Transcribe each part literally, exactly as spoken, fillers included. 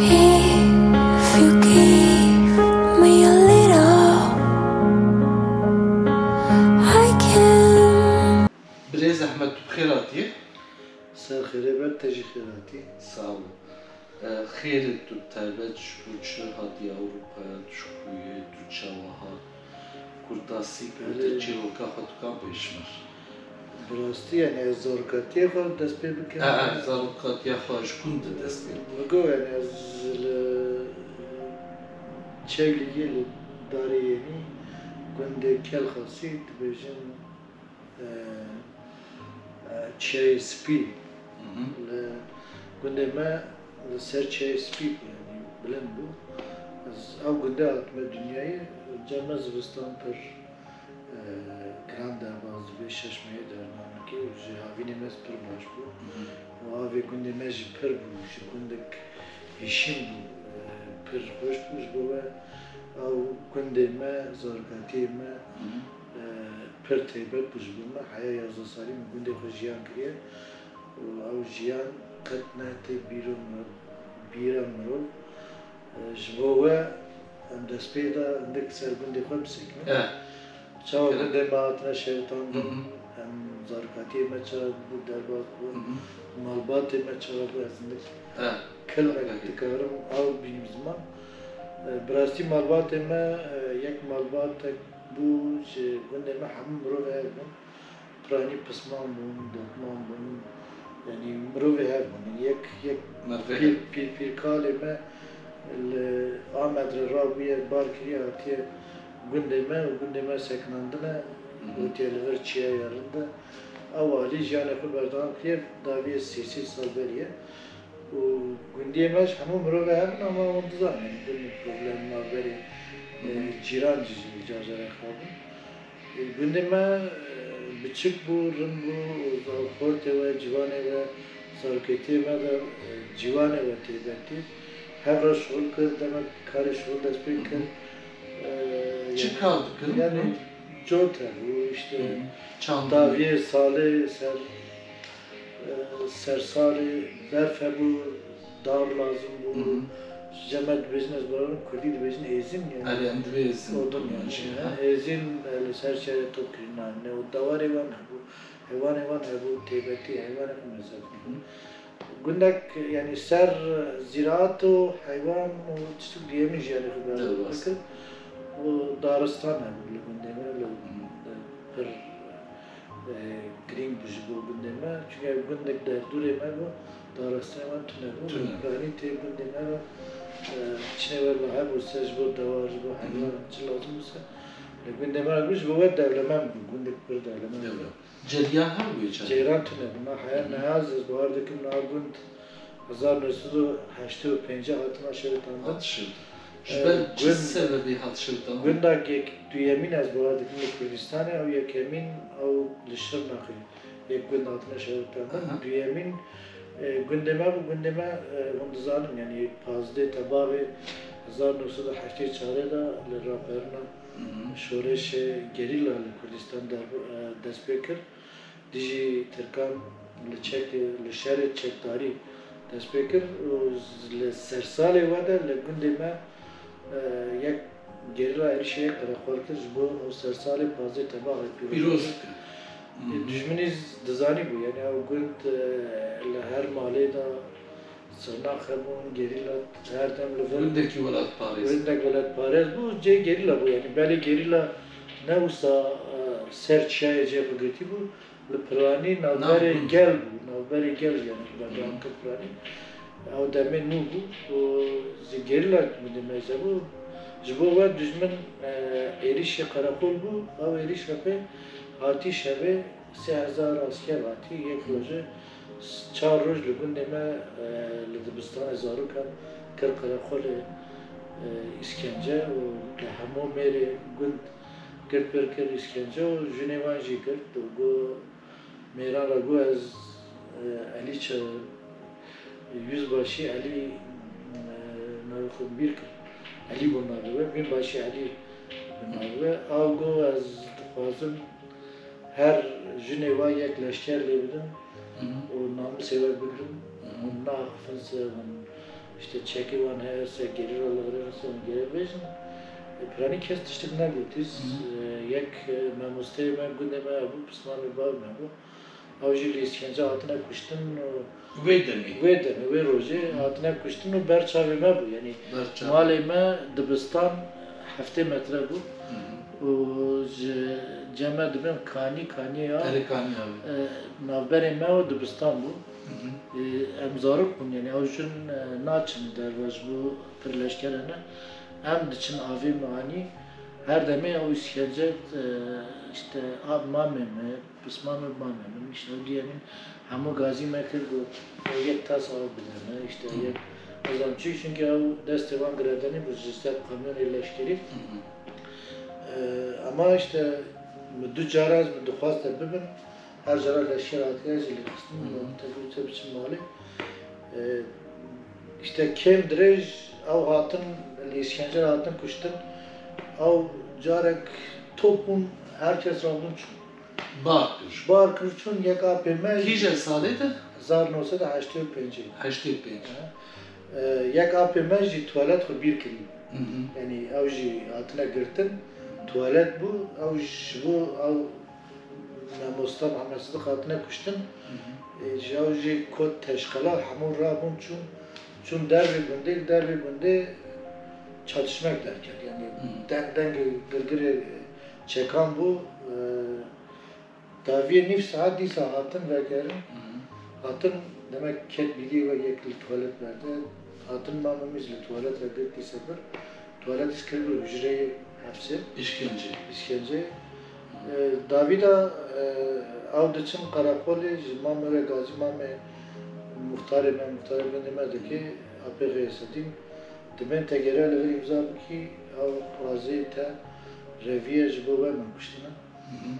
If you give me a little, I can. Birêz Ehmed, tu bi xêr hatî. Ser xêrê be, te jî xêr hatî. Sağ ol. E, xêrê tu bi taybet ji bo çi hatî Ewropaya, tu ji ku yê, tu çawa hat? Kurdasî, Belê. Te çîroka xwe tu kan pêşmir? Bi rastî, yani, ez zarokatiyê xwe dest pê bikim. E, e, zarokatiya xwe ji ku de dest pê? Min got, yani, ez li Çewlîgê, li Darê Yenî, gundê Kelxasî, dibêjin, e, e, Çiyayê Spî. Hı hı. Li gundê me li ser Çiyayê Spî bû, yani, bilind bû. Ez ew gundê hatime dinyayê, cem me zivistan pir, e, giran derbas dibe, şeş mehê derman dike û ji havînê me pir baş bû. Hı hı. Û avê gundê me jî pir bû, ji gundek hişîn bû, e, pir xweş bû. Ji bo we ew gundê me, zarokatiyê me, Hı hı. e, pir taybet bû ji bo me. Heya yazdeh salî min gundê xwe jiyan kiriye û ew jiyan qet nehate bîro mir-, bîra mirov. E, ji bo we em dest pê de hindik ser gundê xwe bisekinin. E. Çawa Kerem. Gundê me hatine şewitandin, Hı hı. em zarokatiyê me çawa bû derbas bû, Hı hı. malbatê me çawa bû, ez hindik E. kelmek Peki. dikarim ew bînim ziman. E, bi rastî malbatê me, e, yek malbatek bû ji gundê me hemû mirovê hev bûn. Piranî pisman bûn, dotman bûn. Yanî mirovê hev bûn. Yanî yek, yek Mervê pîr, hev. pîr, pîrkalê me li Amed re rabûye, bar kiriye, hatiye gundê me û gundê me sekinandine, Hı hı. gotiye li vir çiyayê rind e. Ew alî jiyanê xwe berdewam kiriye, daviye sê sed sal berî ye. Û gundiyê me ji hemû mirovê hev in, ama hûn dizanin, yanî gund problem navberê, Hı hı. e, cîran jî ji carcarê xirab in. Gundê me, e, biçik bû, rind bû, û xortê we, ciwanê we, zarokêtiyê me de, e, ciwanê we taybetî. Hev re şixul kir, demek karê şixul dest pê kir. Hı hı. E, Çi yani, kar dikirin? Yani cot hebû, işte, Hı hı. Çand. Daviyê salê ser, e, sersalê berf hebû, dar lazim bû. Hı hı. Cem me dibêjin, ez bawerim kurdî dibêjin êzin, yani. Erê, em divê êzin. Odun, yani, Kurmancî, ha, ha. Êzin, e, li ser şerê top kirî nayne. Û dewarê wan hebû, heywanê wan hebû, taybetî heywanê xwe mezef. Hı hı. Gundek, yani, ser ziraat û heywan û tiştik duyemîn jiyanê xwe Derbas. berdewam dikir. Û daristan hebû li gundê me, li Hı hı. pir e, girîng bû ji bo gundê me. Çünkü ev gundek derdûrê me bû, darastinê me tune bû. Tune. Piranî tê gundê me re, e, çinê we hebû se ji bo dewar, ji bo Hı hı. heywan, çi lazim bû se. Li gundê me re bû, ji bo we dewlemend bû. Gundek pir dewlemend bû. Dewle. Ceriyan hebû wê çaxê? Ceyran tune bû. Me heya Hı hı. niha ez, ez bawer dikim niha gund hezar neh sed û heştê û pêncî hatine şewitandin. Hat şewit. Ji Ee, ber çi gund-, sebebê hat şewitandin? Gundek yek duyemîn ez bawer dikim li Kurdistanê, ew yekemîn ew li Şirnexê yek gund hatine şewitandin. Aha. Duyemîn, e, gundê me bû, gundê me, e, hûn dizanin, yanî pazdeh Tebaxê hezar neh sed û heştê çarê de li raperina Hı hı. şoreşê gerîla li Kurdistan derb-, e, dest pê kir. Dijî Tirkan li çek, li şerê çekdarî dest pê kir û z-, li sersalê we de li gundê me, e, yek gerîla êrişê yek qereqol kir ji bo ew sersalê pazdeh Tebaxê pîroz Pîroz kir. kir. Hı hı. Dijminî dizanî bû, yani ew gund, e, li her malê de sirnax hebûn, gerîla her dem li vir. Gundekî welatparêz. Gundek welatparêz bû, cê gerîla bû, yani belê gerîla ne wisa, e, ser çiyayê cê xwe girtî bû, li piranî navberê gel bû, navberê gel, yani li berdan kir piranî. Ew demê nû bû û ji gerîla gundê me jî bû. Ji bo we dijmin, e, êrîşê qereqol bû, ew êrîş re pê hatî şevê sê hezar asker hatî, yek roje, çar roj li gundê me, e, li dibistanê zarokan kir qereqolê, e, îskence û li hemû mêrê gund gird pir kir îskence û jinê wan jî girt û got, mêran re got ez, e, Elî çi, Yüzbaşı Elî, e, navê xwe bîr kir. Elî bû navê we, Binbaşı Elî bû navê we. Ew got ez dixwazim her jinê wa yek leşker lê bidim Hı hı. û namûsê we bigirim. Hı hı. Hûn naxifin se, hûn işte çekê wan heye se, gerîla li vir in se, hûn gerek bêjin. E, piranî kes tiştik negot. Hı hı. E, yek, e, mamosteyê me, gundê me hebû, pismamê bavê me bû. Ew jî li îskence hatine kuştin û Wê demê. Wê demê, wê rojê Hı. hatine kuştin û ber çavê me bû. Yanî Ber çavê. malê me dibistan heftê metre bû. Hı hı. Û ji cem me dibin kanî, kanî ya. Erê kanî ya. E, navberê me û dibistan bû. Hı hı. E, em zarok bûn, yanî ew jin, e, naçin derve ji bo pir leşker hene. Em diçin avê me anî. Her demê ew îskence, e, işte, a, mamê me, pismamê mamê min, işte, ew diyê min hemû gazî me kir, got, ew yek tas av bide me, işte, Hı. yek, ez am çi, çünkü ew destê wan girêdanî bû ji ser kamyonê leşkerî. Hı hı. E, ama işte, min du cara ez min dixwast te bibin, her cara leşker hatiye, ez jî lê xistim, Hı hı. got, te bû, te biçin malê. E, işte, kêm dirêj ew hatin, li îskence hatin kuştin. Ew carek top bûn, her kes rabûn çûn. Bar kir. Bar kir çûn, yek apê me. Kîje salê de? Hezar neh sed û heştê û pêncê. Heştê û pênc. Ha. E, yek apê me jî tuwalet xwe bîr kirî. Hı hı. Yanî ew jî hatine girtin. Tuwalet bû, ew ji bo ew mamosta Mihemed Sidiq hatine kuştin. Hı hı. E, ji ew jî kot teşqela hemû rabûn çûn. Çûn dervê gundê, li dervê gundê çatışmek derket. Yanî Hı hı. deng dengê girgirê çekan bû. E, Daviyê nîv saet dîsa hatin vegerin. Hı hı. Hatin, demek ket bîdî we yek li tuwalet berde. Hatin mamê min jî li tuwalet ve girt dîsa bir. Tuwalet îskir bir hücreyê hepsê. İşkence. İşkence. Hı. E, davî de, e, ew diçin qereqolê ji mamê we gazî mamê muxtarê me, muxtarê gundê me dikê, Apê Xeysedîn. Dibên te gere li vir îmza bikî, ew razê te reviye ji bo we me kuştine. Hı hı.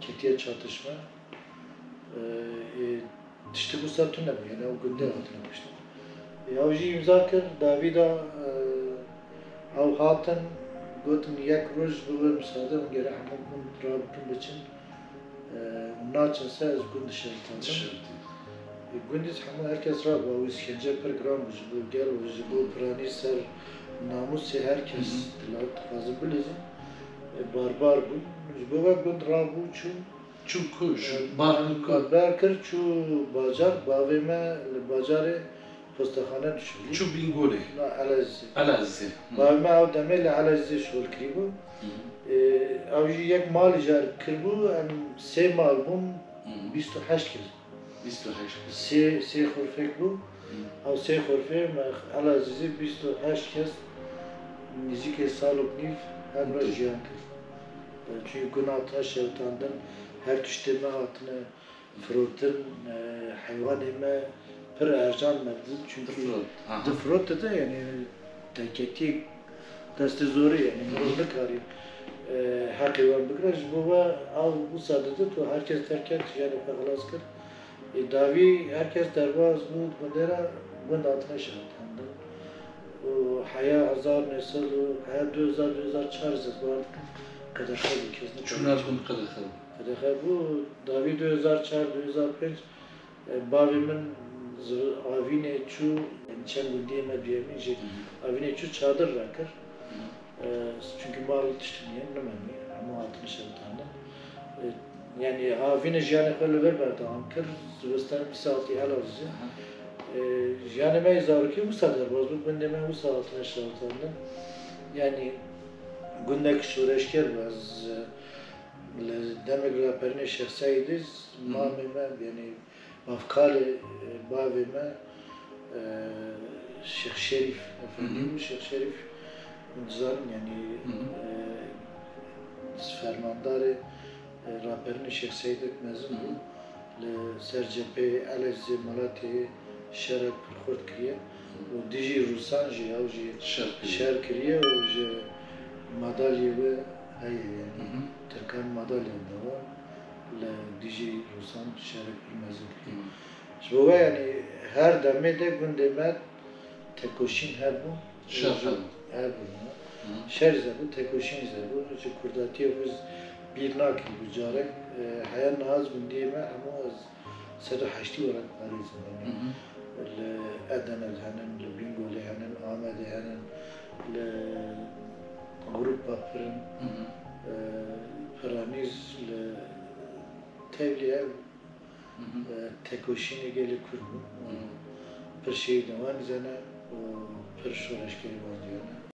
Ketiye çatışme. E, e, tiştik wisa tune bû, yani ew gundê hatine kuştin. E, ew jî îmza kir, davî da, e, ew hatin, gotin yek roj bi wir misade, hûn gere hemû gund rabikin biçin, e, hûn naçin ser, ez gund dişeritandin. Dişeritî. E, gundî hemû herkes rabû, ew îskence pir giran bû ji bo gel û ji bo piranî ser namûsê herkes Hı hı. dila dixwazin bilîzin. E, barbar bûn. Ji bo ve gund rabû çû. Çû ku ji E, bar kir ku? Bar kir çû bajar, bavê me li bajarê postexane dişuxulî. Çû Bîngolê? Na, Elezîzê. Elezîzê. Hı. Bavê me ew demê li Elezîzê şixul kirîbû. Hı. E, ew jî yek malî jar kiribû, em sê mal bûn, Hı. bîst û heşt kes. Bîst û heşt kes. Sê, sê xurfek bû. Hı. Ew sê xurfê me Elezîzê bîst û heşt kes nêzîkê sal û nîv hebra Hı. jiyan kir. E, çünkü gund hatine şewitandin, her tiştê me hatine firotin, e, heywanê me pir ercan me didin. Çünkü Difirot. Aha. difirot dide, yani te ketî destê zorê, yani Hı hı. mirov nikarî, e, heqê wan bigire. Ji bo we ew wisa didit û her kes derket, jiyanê xwe xilas kir. Ê, davî her kes derbas bû, gundê re gund hatine şewitandin. Û heya hezar neh sed û heya du hezar, du hezar çar zî ez bawer dikim, qedexe bû, kes nikare. Çûna gund qedexe bû. Qedexe bû, davî du hezar çar, du hezar pênc, e, bavê min zi-, avînê çû, yani çend gundiyê me duyemîn jî Hı hı. avînê çû çadir rakir. Hı hı. E, çünkü mal tiştî niye, nimenî, hemû hatin şewitandin. E, Yanî havînê jiyanê xwe li vir berdewam kir, zivistan wisa hatî Elazığ. Aha. E, jiyanê me yê zarokî wisa derbas bû, gundê me wisa hatine şewitandin. Yanî gundek şoreşger bû. Ez, e, li demê raperînê Şêx Seîdê, mamê me, yanî bavkalê, e, bavê me, e, Şêx Şerîf Efendî bû. Şêx Şerîf, hûn dizanin, yanî, e, fermandarê, e, raperînê Şêx Seîdê mezin bû. Li ser cepheyê Elezê Malatê şerek pir xurt kiriye û dijî Rûsan jî ew jî şer kiriye û ji madalyê wê heye, yanî Tirkan madalya dawa, li dijî Rûsan şerek pir mezin kiriye. Ji bo ve, yanî, her demê de gundê me tekoşîn hebû. Şer hebû. Hebû. Şer zebû, tekoşîn zebû. Ji kurdatiyê xwe bîr nakî bi carek, e, heya niha gundiyê me hemû ez sed û heştî welat parêzim. Li Edene henin, li Bîngolê henin, Amedê henin, li Ewropa pir in. E, Piranîz li tevlî ev, e, tekoşînê gelê Kurd bû. Pir şehîdên wan dizane û pir şoreşgerê wan diyane.